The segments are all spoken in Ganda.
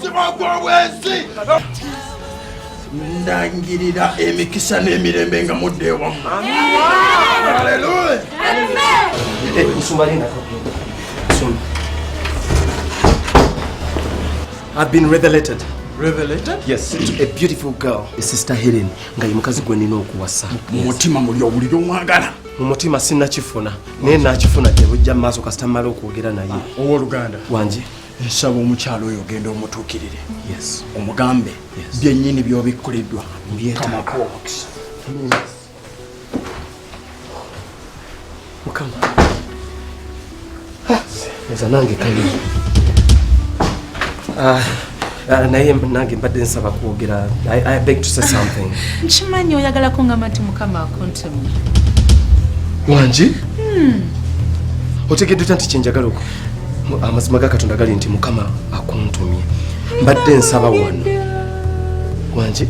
Omuzimu ogw'obwenzi. Ndangirira emikisa n'emirembe nga mudda ewammwe. Haleluya. Musumba, linda togenda. Musumba. I've been revelated. Revelated? Yes, to a beautiful girl, Sister Helen, nga ye mukazi gwe nina okuwasa. Mu mutima muli owulira omwagala? Mu mutima sinnakifuna, naye naakifuna gye bujja mu maaso kasita mmala okwogera naye. Owooluganda. Wangi. Nsaba omukyalo oyo ogenda omutuukirire. Yes. Omugambe Yes. byennyini by'obikkuliddwa. Mbyetaaga. Mukama akuwe omukisa. Mukama. Nza nange kali. Ah, ah, naye nange mbadde nsaba kwogera. I beg to say something. Nkimanyi oyagala kungamba nti Mukama akuntumye. Wangi? Otegedde otya nti kyenjagala oku? Amazima ga Katonda gali nti Mukama akuntumye. Mbadde nsaba wano. Wangi?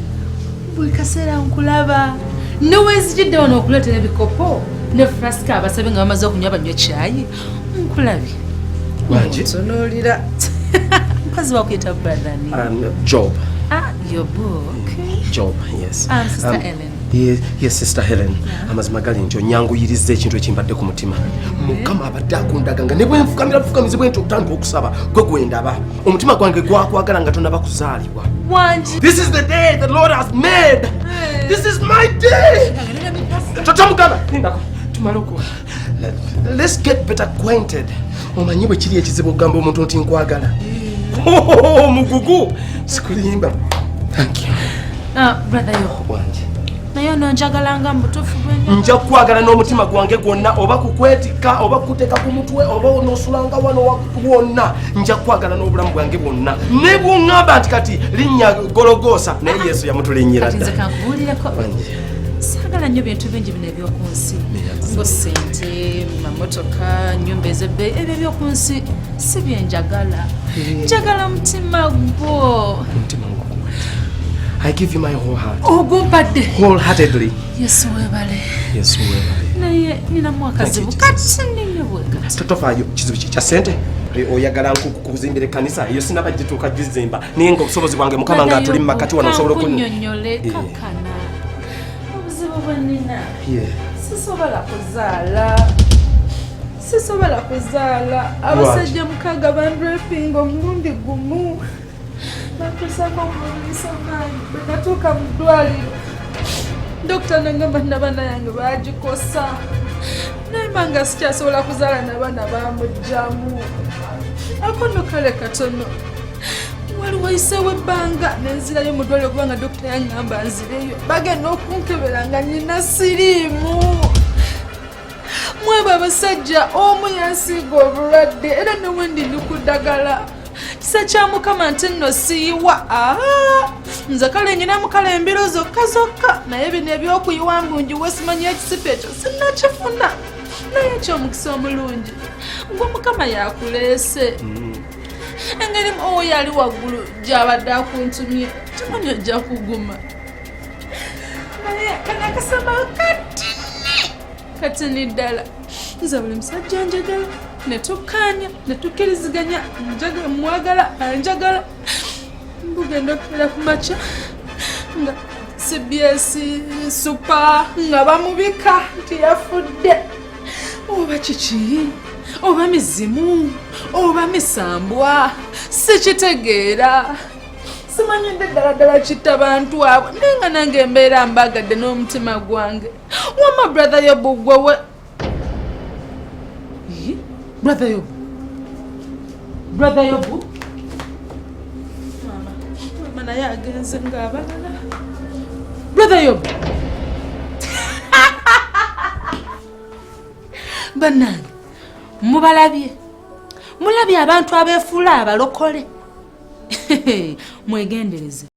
Buli kaseera nkulaba newenzijidde wano okuleetera ebikopo ne flasika, abasabe nga bamaze okunywa banywe kyayi, nkulabye. Wangi? Ntunuulira mukazi wakuyita brother ni? Job. Ah, Yobu, okay. Job, yes. Sister Ellen. Yes, Sister Helen. Amazima gali nti onyanguyiriza ekintu ekimbadde ku mutima. Mukama abadde akundaga nga ne bwe nfukamira bufukamizi bwe nti okutandika okusaba gwe gwendaba. Omutima gwange gwakwagala nga tonaba kuzaalibwa. Wangi. This is the day the Lord has made. This is my day. Totamugamba. Lindako. Tumale oku. Let's get better acquainted. Omanyi bwe kiri ekizibu okugamba omuntu nti nkwagala. Oh, mugugu. Sikulimba. Thank you. Ah, brother Yobu. Wangi. Naye ono njagalanga mu butuufu bwenyo. Nja kukwagala n'omutima gwange gwonna, oba kukwetikka oba kukuteeka ku mutwe oba onoosulanga wano wonna, nja kukwagala n'obulamu bwange bwonna, ne bw'oŋŋamba nti kati linnya Gologoosa, naye Yesu yamutulinnyira Kati nze dda. kankubuulireko. Wangi. Saagala nnyo bintu bingi bino ebyoku nsi, ngo sente, mamotoka, nyumba ezebbeeyi. Ebyo ebyoku nsi si byenjagala. Njagala mutima gwo. Omutima ngukuwadde. I give you my whole heart. Ogumpadde? Wholeheartedly. Yesu weebale. Yesu weebale. Naye ninamu akazibu katini nnyo bwe kati. Tofaayo. Kizibu ki? Kya sente? Oyagala nkuzimbira ekkanisa? Eyo sinaba gituuka gizimba, naye nga obusobozi bwange Mukama nga atuli mu makati wano nsobola okun Kankunyonyole. Kakana obuzibu bwe nina, sisobola kuzaala, sisobola kuzaala. Abasajja 6 bandrepinga omulundi gumu, bantusako omulisa maanyi. Bwe natuuka mu ddwaliro, dokita nagamba nabaana yange bagikosa, naye manga sikyasobola kuzaala, nabaana bamugjamu. Ako nno kale katono. Wali wayiseewo ebbanga nenzirayo mu ddwaliro, kubanga dokita yaŋŋamba nzireyo. Bagenda okunkebera nga nina siriimu. Mwebo abasajja, omu yansiiga obulwadde, era newendi ndi ku ddagala. Kisa kya Mukama nti nno siyiwa. Aa, nze kale nyinamu kale embiro zokka zokka, naye bino ebyokuyiwa mbungi simanyi ekisipa ekyo sinnakifuna. Naye ekyomukisa omulungi gwe Mukama yakuleese. Engeri oyo ali waggulu gyabadde akuntumye, kimanyi ojja kuguma, naye kano akasamba katini katini ddala. Nze buli musajja njagala netukkaanya netukkiriziganya, mwagala, anjagala, mbugenda okukeera ku makya nga CBS super nga bamubika nti yafudde. Oba kiki, oba mizimu, oba misambwa, sikitegeera. Simanyidde ddala ddala kitta bantu abo, naye nga nange embeera mbagadde n'omutima gwange. Wama brother Yobu, gwewe brother Yobu, brother Yobu, mama, mama, naye agenze ng'abalala. Brother Yobu, bannange, mubalabye, mulabye abantu abeefuula abalokole, mwegendereze.